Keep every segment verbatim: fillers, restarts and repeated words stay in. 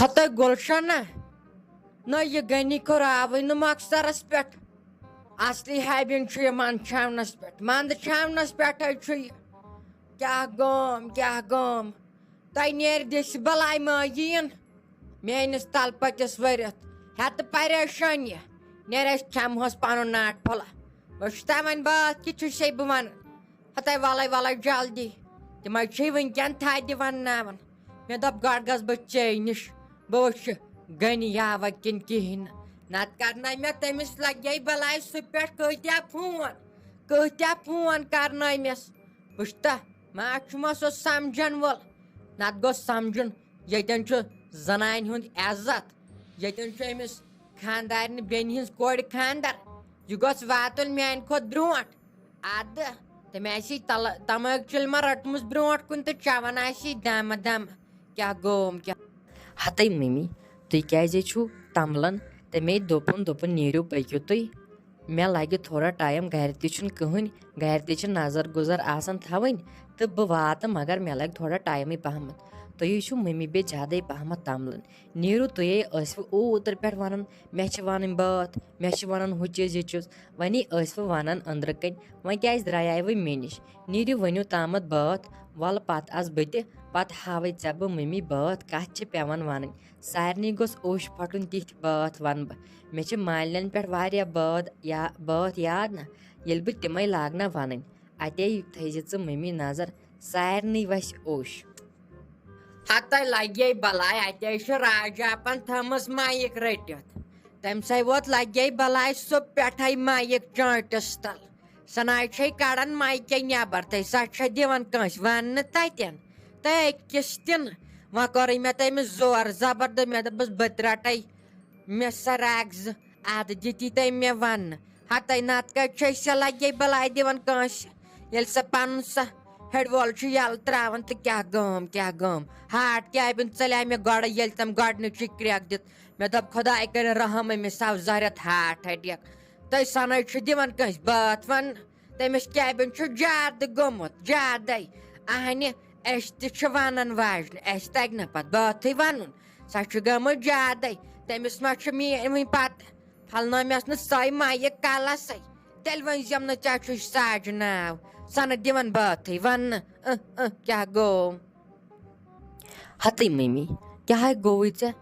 ہتہٕ گُلشنہ، نہ یہِ غنی کھوٚراوٕے نہٕ مۄخصرس پٮ۪ٹھ۔ اصلی حبیٖن چھُ یہِ منٛدچھاونس پٮ۪ٹھ، منٛدچھاونس پٮ۪ٹھے چھُ یہِ۔ کیٛاہ گوم، کیٛاہ گوم؟ تۄہہِ نیرِ دِسہِ بلاے مٲجیٖن میٲنِس تلہٕ پٔتِس ؤرِتھ۔ ہیٚتہٕ پریشٲنی، نیرِ اَسہِ کھٮ۪مہوس پنُن ناٹہٕ پھوٚلہ۔ وۄنۍ چھُ تۄہہِ وۄنۍ باتھ کہِ چھُسے بہٕ ونان۔ ہتے ولے ولے جلدی، تِمے چھِ وٕنکٮ۪ن تھدِ ونناوان۔ مےٚ دوٚپ، گۄڈٕ گژھٕ بہٕ ژے نِش، بہٕ وٕچھِ غنی یاوہ کِنہٕ کِہیٖنۍ نہٕ۔ نتہٕ کرنٲے مےٚ تٔمِس لگے بلاے سُہ پٮ۪ٹھ کۭتیاہ فون، کۭتیاہ فون کرنٲے مےٚ۔ وٕچھتہ، ما چھُ ما سُہ سمجھن وول؟ نتہٕ گوٚژھ سمجھُن، ییٚتٮ۪ن چھُ زنانہِ ہُنٛد عزت، ییٚتٮ۪ن چھُ أمِس خاندارنہِ بیٚنہِ ہٕنٛز کورِ خاندر۔ یہِ گوٚژھ واتُن میانہِ کھۄتہٕ برونٛٹھ۔ ادٕ تٔمۍ آسی تل-، تمٲکۍ چُلمہ رٔٹمٕژ برونٛٹھ کُن تہٕ چٮ۪وان آسی دمہ دمہ۔ کیٛاہ گوم، کیٛاہ؟ ہتے ممی، تُہۍ کیٛازِ چھِو تمبلان؟ تٔمۍ دوٚپُن، دوٚپُن، "نیٖرِو، پٔکِو تُہۍ۔ مےٚ لگہِ تھوڑا ٹایم، گرِ تہِ چھُنہٕ کٕہٕنۍ، گرِ تہِ چھِ نظر گُزر آسان تھاوٕنۍ، تہٕ بہٕ واتہٕ، مگر مےٚ لگہِ تھوڑا ٹایمٕے پہمتھ۔" تُہۍ چھِو ممی بیٚیہِ زیادَے پہمتھ تمبلان۔ "نیٖرِو تُہۍ، ٲسوٕ اوٗترٕ پٮ۪ٹھ ونان، مےٚ چھِ ونٕنۍ بٲتھ، مےٚ چھِ ونان ہُہ چیٖز، یہِ چیٖز، وۄنی ٲسوٕ ونان أنٛدرٕ کنۍ، وۄنۍ کیٛازِ درٛایاوٕ مےٚ نِش؟ نیٖرِو، ؤنِو تامتھ بٲتھ، ولہٕ پتہٕ آسہٕ بہٕ تہِ، پتہٕ ہاوَے ژےٚ بہٕ ممی بٲتھ کتھ چھِ پٮ۪وان ونٕنۍ۔ سارنٕے گوٚژھ اوٚش پھٹُن، تِتھۍ بٲتھ ونہٕ بہٕ۔ مےٚ چھِ مالِنٮ۪ن پٮ۪ٹھ واریاہ بٲتھ یا-، بٲتھ یاد نہ، ییٚلہِ بہٕ تِمے لاگہٕ نہ ونٕنۍ۔ اتے تھٲیزِ ژٕ ممی نظر، سارنٕے وسہِ اوٚش۔" ہتے لگے بلاے، اتے چھُ راجاپن تھٲمٕژ مایِک رٔٹِتھ۔ تٔمۍ سٕے ووت لگے بلاے سُہ پٮ۪ٹھے مایِک چٲنٹِس تل۔ سۄ ناے چھے کڑان مایکے نٮ۪بر، تہٕ سۄ چھےٚ دِوان کٲنٛسہِ وننہٕ تتٮ۪ن۔ تہٕ أکِس تہِ نہٕ۔ وۄنۍ کوٚرُے مےٚ تٔمِس زور زبردست، مےٚ دوٚپُس، "بہٕ تہِ رٹے مےٚ سۄ راکھ زٕ، ادٕ دِتی تٔمۍ مےٚ وننہٕ۔" ہتے نتہٕ کتہِ چھے سۄ لگے بلاے دِوان کٲنٛسہِ، ییٚلہِ سۄ پنُن سۄ ہیڈ وول چھُ یلہٕ تراوان تہٕ کیٛاہ گٲم، کیٛاہ گٲم۔ ہارٹ کیبن ژلے مےٚ گۄڈے، ییٚلہِ تٔمۍ گۄڈنِچی کرٛیک دِژ۔ مےٚ دوٚپ، "خداے کٔرِن رحم، أمِس آو زہرٮ۪تھ ہارٹ اٹیک۔" تُہۍ سۄنٕے چھُ دِوان کٲنٛسہِ بٲتھ وننہٕ؟ تٔمِس کیبن چھُ زیادٕ گوٚمُت، زیادَے۔ اہنہِ، أسۍ تہِ چھِ وَنان واجنہِ، اَسہِ تَگہِ نہ پَتہٕ بٲتھٕے وَنُن۔ سۄ چھِ گٔمٕژ زیادَے۔ تٔمِس ما چھُ میٛٲنۍ وٕنہِ پَتہٕ؟ پھلنٲومٮ۪س نہٕ سۄے مایِک کَلَسَے۔ تیٚلہِ ؤنۍ زٮ۪م نہٕ ژےٚ چھُے ساجہِ ناو۔ سۄ نہٕ دِوان بٲتھٕے وَننہٕ۔ اۭں، اۭں، کیٛاہ گوٚو؟ ہتٕے مٔمی، کیٛاہ ہاے گوٚوُے ژےٚ؟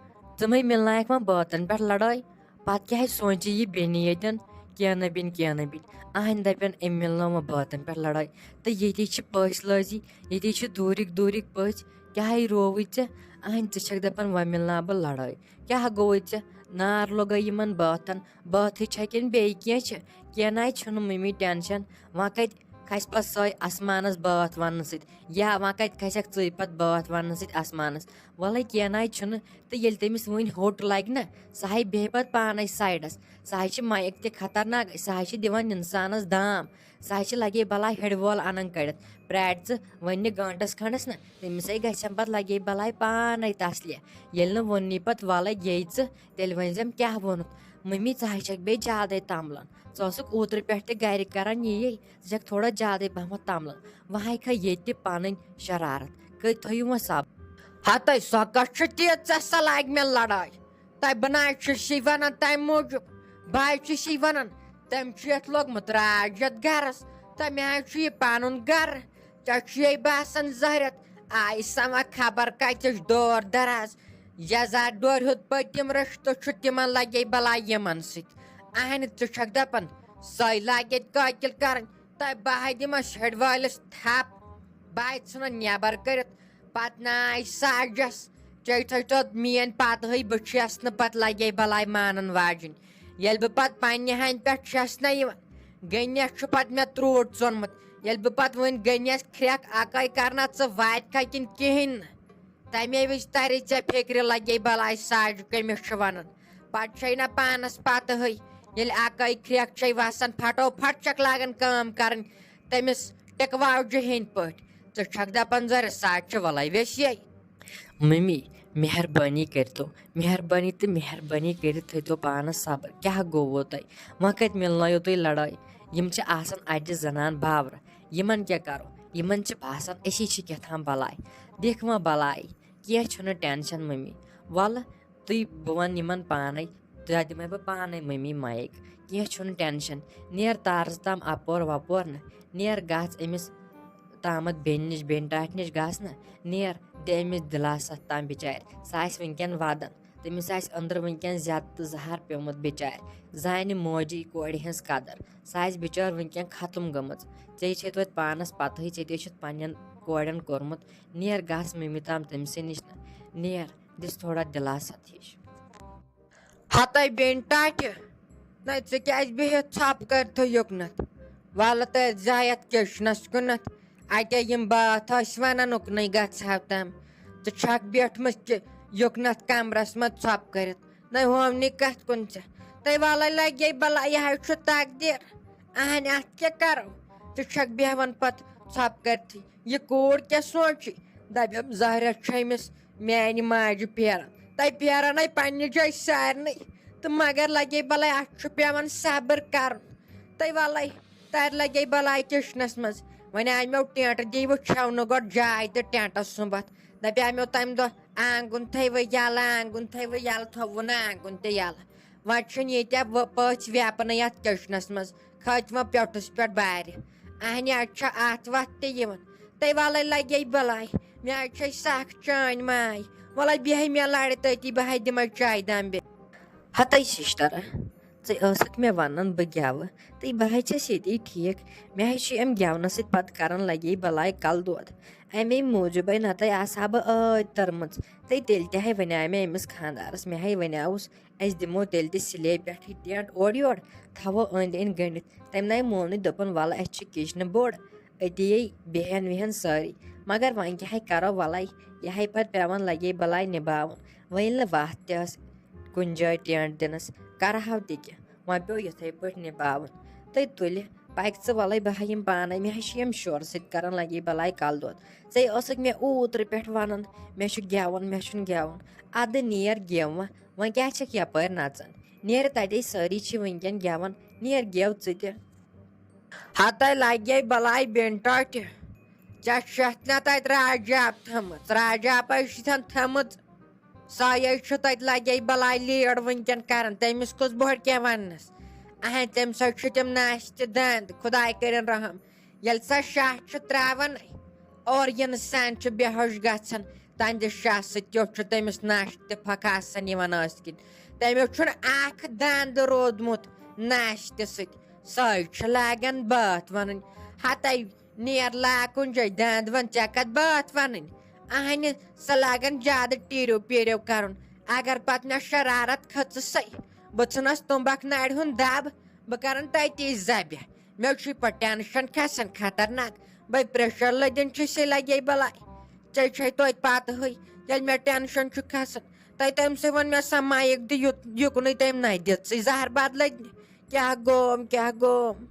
ژٕ مَے مِلنایَکھ وۄنۍ بٲتَن پٮ۪ٹھ لڑٲے؟ پتہٕ کیٛاہ سونچہِ یہِ بیٚنہِ ییٚتٮ۪ن؟ کینٛہہ نہ بیٚنہِ، کینٛہہ نہ بیٚنہِ۔ اہنہِ دپن أمۍ مِلنٲو وۄنۍ بٲتن پٮ۪ٹھ لڑٲے۔ تہٕ ییٚتی چھِ پٔژھۍ لٲزی، ییٚتی چھِ دوٗرِکۍ دوٗرِکۍ پٔژھۍ۔ کیٛاہ ہے رووٕے ژےٚ؟ اہنہِ ژٕ چھکھ دپان وۄنۍ مِلناو بہٕ لڑٲے۔ کیٛاہ گوٚوُے ژےٚ؟ نار لوٚگے یِمن بٲتن؟ بٲتھٕے چھا کِنہٕ بیٚیہِ کینٛہہ چھِ؟ کینٛہہ نہ چھُنہٕ مٔمی ٹینشن۔ وۄنۍ کتہِ کھسہِ پتہٕ سۄے آسمانس بٲتھ وننہٕ سۭتۍ؟ یا وۄنۍ کتہِ کھسکھ ژٕے پتہٕ بٲتھ وننہٕ سۭتۍ آسمانس؟ ولے کینٛہہ نہ چھُنہٕ۔ تہٕ ییٚلہِ تٔمِس وٕنۍ ہوٚٹ لگہِ نہ، سۄ ہاے بیٚہہِ پتہٕ پانے سایڈس۔ سۄ ہاے چھِ مایک تہِ خطرناک، سۄ ہاے چھِ دِوان انسانس دام۔ سۄ ہاے چھِ لگے بلاے ہیڈ وول انان کٔڑِتھ۔ پرٛارِ ژٕ وۄنۍ نہِ گٲنٹس کھنڈس نہ، تٔمِس ہے گژھن پتہٕ لگے بلاے پانے تسلہِ۔ ییٚلہِ نہٕ ووٚننٕے پتہٕ ولے گیٚے ژٕ، تیٚلہِ ؤنۍ زٮ۪م کیٛاہ ووٚنُتھ۔ مٔمی، ژٕ ہاے چھکھ بیٚیہِ زیادے تمبلان۔ ژٕ ٲسٕکھ اوترٕ پٮ۪ٹھ تہِ گرِ کران یی، ژٕ چھکھ تھوڑا زیادے پہمتھ تمبلان۔ وۄنۍ ہاے کھا ییٚتہِ تہِ پنٕنۍ شرارت۔ کٔرۍ تھٲیِو وۄنۍ صبر۔ ہتے سۄ کۄس چھِ تیٖژاہ، سۄ لاگہِ مےٚ لڑٲے؟ تۄہہِ بہٕ نہ حظ چھُسی ونان تمہِ موٗجوٗب، بہٕ حظ چھُسی ونان، تٔمۍ چھُ یتھ لوگمُت راج یتھ گرس، تہٕ مےٚ حظ چھُ یہِ پنُن گرٕ۔ ژےٚ چھُے باسان زہرت آیہِ سما خبر کتِچ دور دراز، یزار ڈورِ ہُنٛد پٔتِم رشتہٕ چھُ تِمن لگے بلاے یِمن سۭتۍ۔ اہنہِ ژٕ چھکھ دپان سۄے لاگہِ ییٚتہِ قٲتِل کرٕنۍ، تہٕ بہٕ ہا دِمس ہیڈ وٲلِس تھپھ، بہٕ ہا ژھٕنن نٮ۪بر کٔرِتھ۔ پتہٕ ناے ساجس، ژےٚ تھٲے توت میٲنۍ پتہٕ ہٕے، بہٕ چھَس نہٕ پتہٕ لگے بلاے مانن واجِنۍ۔ ییٚلہِ بہٕ پتہٕ پننہِ ہنہِ پٮ۪ٹھ چھَس نہ یِوان، گٔنیس چھُ پتہٕ مےٚ تروٹ ژوٚنمُت۔ ییٚلہِ بہٕ پتہٕ وۄنۍ گٔنیس کھرٛٮ۪کھ اکٲے کرنا، ژٕ واتہِ کھا کِنہٕ کِہیٖنۍ نہٕ؟ تمے وِزِ ترِ ژےٚ فکرِ، لگے بلاے ساجہِ کٔمِس چھُ ونان۔ پتہٕ چھے نہ پانس پتہٕ ہٕے، ییٚلہِ اکٲے کھرٛٮ۪کھ چھے وسان، پھٹو پھٹ چھکھ لاگان کٲم کرٕنۍ تٔمِس ٹِکواوجہِ ہٕنٛدۍ پٲٹھۍ۔ ژٕ چھکھ دپان زرِ ساجہِ چھِ ولے ویسے۔ ممی، مہربٲنی کٔرتو، مہربٲنی تہٕ مہربٲنی کٔرِتھ تھٲیتو پانس صبر۔ کیٛاہ گوٚووُ تۄہہِ؟ وۄنۍ کتہِ مِلنٲیو تُہۍ لڑٲے؟ یِم چھِ آسان اجہِ زنان باورٕ۔ یِمن کیٛاہ کرو؟ یِمن چھِ باسان أسی چھِ کیٛاہ تام بلاے۔ دیکھ وۄنۍ بلاے، کینٛہہ چھُنہٕ ٹینشن ممی۔ وَلہٕ، تُہۍ، بہٕ وَنہٕ یِمَن پانَے، تۄہہِ دِمَے بہٕ پانَے مٔمی مایِک۔ کینٛہہ چھُنہٕ ٹٮ۪نشَن۔ نیر تارَس تام اَپور وَپور نہٕ، نیر گژھ أمِس تامَتھ بیٚنہِ نِش، بیٚنہِ ٹاٹھہِ نِش گژھ نہٕ۔ نیر، دِ أمِس دِلاسا تام بِچارِ، سۄ آسہِ وٕنکٮ۪ن وَدان۔ تٔمِس آسہِ أنٛدرٕ وٕنکٮ۪ن زیادٕ تہٕ زہر پیوٚمُت بِچارِ۔ زانہِ موجی کورِ ہٕنٛز قدر۔ سۄ آسہِ بِچٲر وٕنکٮ۪ن ختم گٔمٕژ۔ ژےٚ چھے توتہِ پانَس پَتہٕے، ژےٚ تہِ چھُتھ پنٛنٮ۪ن کورٮ۪ن کوٚرمُت۔ نیر گژھ مٔمی تام تٔمۍ سٕے نِش نہٕ۔ نیر، دِس تھوڑا دِلاسا ہِش۔ ہَتَے بیٚنہِ ٹاٹھہِ، نَے ژٕ کیٛازِ بِہِتھ ژھۄپہٕ کٔرِتھٕے یُکنَتھ؟ وَلہٕ تہٕ زِ یَتھ کِچنَس کُنَتھ۔ اَتے یِم بٲتھ ٲسۍ وَنان، اُکنُے گژھٕ ہاو تام۔ ژٕ چھَکھ بیٖٹھمٕژ کہِ یُکنَتھ کَمرَس منٛز ژھۄپہٕ کٔرِتھ۔ نَے ہومنٕے کَتھ کُن ژےٚ؟ تَے وَلَے لَگے بَلاے، یہِ حظ چھُ تقدیٖر۔ اَہَنہِ، اَتھ کیٛاہ کَرو؟ ژٕ چھَکھ بیٚہوان پَتہٕ ژھۄپہٕ کٔرِتھٕے۔ یہِ کوٗر کیٛاہ سونٛچہِ؟ دَپٮ۪م، ظٲہرہ چھےٚ أمِس میٛانہِ ماجہِ پھیران۔ تَے پھیران ہے پنٛنہِ جایہِ سارنٕے۔ تہٕ مگر لَگے بَلاے، اَتھ چھُ پٮ۪وان صبر کَرُن۔ تَے وَلَے، تَتہِ لَگے بَلاے کِچنَس منٛز۔ وۄنۍ آے مےٚ ٹٮ۪نٛٹ، دی وٕچھو نہٕ گۄڈٕ جاے تہٕ ٹٮ۪نٛٹَس سُمبَتھ۔ دَپیٛاو مےٚ تَمہِ دۄہ، آنٛگُن تھٲیوٕ یَلہٕ، آنٛگُن تھٲیوٕ یَلہٕ، تھوٚوُ نہٕ آنٛگُن تہِ یَلہٕ۔ وۄنۍ چھُنہٕ ییٚتہِ وۄنۍ پٔژھۍ ویپنٕے یَتھ کِچنَس منٛز، کھٔتۍ وۄنۍ پیوٚٹھُس پٮ۪ٹھ بارِ۔ اَہنہِ، اَتہِ چھےٚ اَتھ وَتھ تہِ یِوان۔ تَے وَلَے لَگے بَلاے، مےٚ حظ چھے سَکھ چٲنۍ ماے۔ وَلَے بیٚہہِ مےٚ لَرِ تٔتی، بہٕ حظ دِمَے چایہِ دامبہِ۔ ہَتَے سِسٹَرا، ژٕ ٲسٕکھ مےٚ وَنان بہٕ گٮ۪وٕ، تہٕ بہٕ حظ چھَس ییٚتی ٹھیٖک۔ مےٚ حظ چھِ اَمہِ گٮ۪ونہٕ سۭتۍ پَتہٕ کَران لَگے بَلاے کَلہٕ دود۔ اَمے موٗجوٗبَے نَتَے آسہٕ ہا بہٕ ٲدۍ تٔرمٕژ۔ تہٕ تیٚلہِ تہِ ہے وَنیٛاے مےٚ أمِس خانٛدارَس، مےٚ ہے وَنیٛاوُس، أسۍ دِمو تیٚلہِ تہِ سِلیب پٮ۪ٹھٕے ٹٮ۪نٛٹ اورٕ یورٕ، تھاوو أنٛدۍ أنٛدۍ گٔنٛڈِتھ۔ تَمہِ نَے مول نہٕ، دوٚپُن، وَلہٕ، اَسہِ چھِ کِچنہٕ بوٚڑ، أتی یے بیٚہن ویٚہن سٲری۔ مگر وۄنۍ کیٛاہ ہے کَرو، وَلَے، یہِ ہے پَتہٕ پٮ۪وان لَگے بَلاے نِباوُن۔ وۄنۍ ییٚلہِ نہٕ وَتھ تہِ ٲس کُنہِ جایہِ ٹٮ۪نٛٹ دِنَس، کَرٕ ہاو تہِ کیٛاہ؟ وۄنۍ پیوٚو یِتھَے پٲٹھۍ نِباوُن۔ تہٕ تُلہِ، پَکہِ ژٕ، وَلَے بہٕ ہا یِمہٕ پانَے، مےٚ ہا چھِ یِم شورٕ سۭتۍ کَران لَگے بَلاے کَلہٕ دود۔ ژے ٲسٕکھ مےٚ اوٗترٕ پٮ۪ٹھ وَنان، مےٚ چھُ گٮ۪وُن، مےٚ چھُنہٕ گٮ۪وُن۔ اَدٕ نیر گٮ۪و وۄنۍ، وۄنۍ کیٛاہ چھَکھ یَپٲرۍ نَژان؟ نیر تَتے، سٲری چھِ وٕنکٮ۪ن گٮ۪وان، نیر گٮ۪و ژٕ تہِ۔ ہَتَے لَگے بَلاے بیٚنہِ ٹاٹھہِ، ژےٚ چھَتھ نہ تَتہِ راجاپ تھٲمٕژ، راجاپَے چھِتھَن تھٲمٕژ۔ سۄے چھُ تَتہِ لَگے بَلاے لیڈ وٕنکٮ۪ن کَران، تٔمِس کُس بۄہڑ کیٛاہ وَننَس؟ اَہَن، تَمہِ سۭتۍ چھِ تِم ناشتہِ دَنٛد، خۄداے کٔرِن رحم۔ ییٚلہِ سۄ شاہ چھِ ترٛاوان، اور یِنہٕ سان چھُ بے ہوش گژھان، تہنٛدِ شاہ سۭتۍ کیُتھ چھُ تٔمِس ناشتہٕ پھۄکھ آسان یِوان ٲسۍ کِنۍ۔ تٔمِس چھُنہٕ اکھ دنٛد روٗدمُت ناشتہٕ سۭتۍ۔ سۄے چھِ لاگان بٲتھ وَنٕنۍ۔ ہَتَے نیر لاکُن جاے دنٛد وَن، ژےٚ کَتھ بٲتھ وَنٕنۍ؟ اَہنہِ، سۄ لاگان زیادٕ ٹیٖرِو پیٖرِو کَرُن۔ اگر پَتہٕ مےٚ شرارت کھٔژٕسَے، بہٕ ژھٕنَس تُمبَکھ نارِ ہُنٛد دَب، بہٕ کَرَن تَتی ذبح۔ مےٚ چھُے پَتہٕ ٹٮ۪نشَن کھَسان خطرناک۔ بَے پرٛیشَر لٔدِنۍ چھُے سے لَگے بَلاے۔ ژےٚ چھے توتہِ پَتہٕے، ییٚلہِ مےٚ ٹٮ۪نشَن چھُ کھَسان۔ تَے تٔمۍ سٕے ووٚن مےٚ، سۄ مایِک دِ یُت، یُکنُے تٔمۍ نَے دِژٕے زَہر بَد لٔدنہِ۔ کیٛاہ گوم، کیٛاہ گوم؟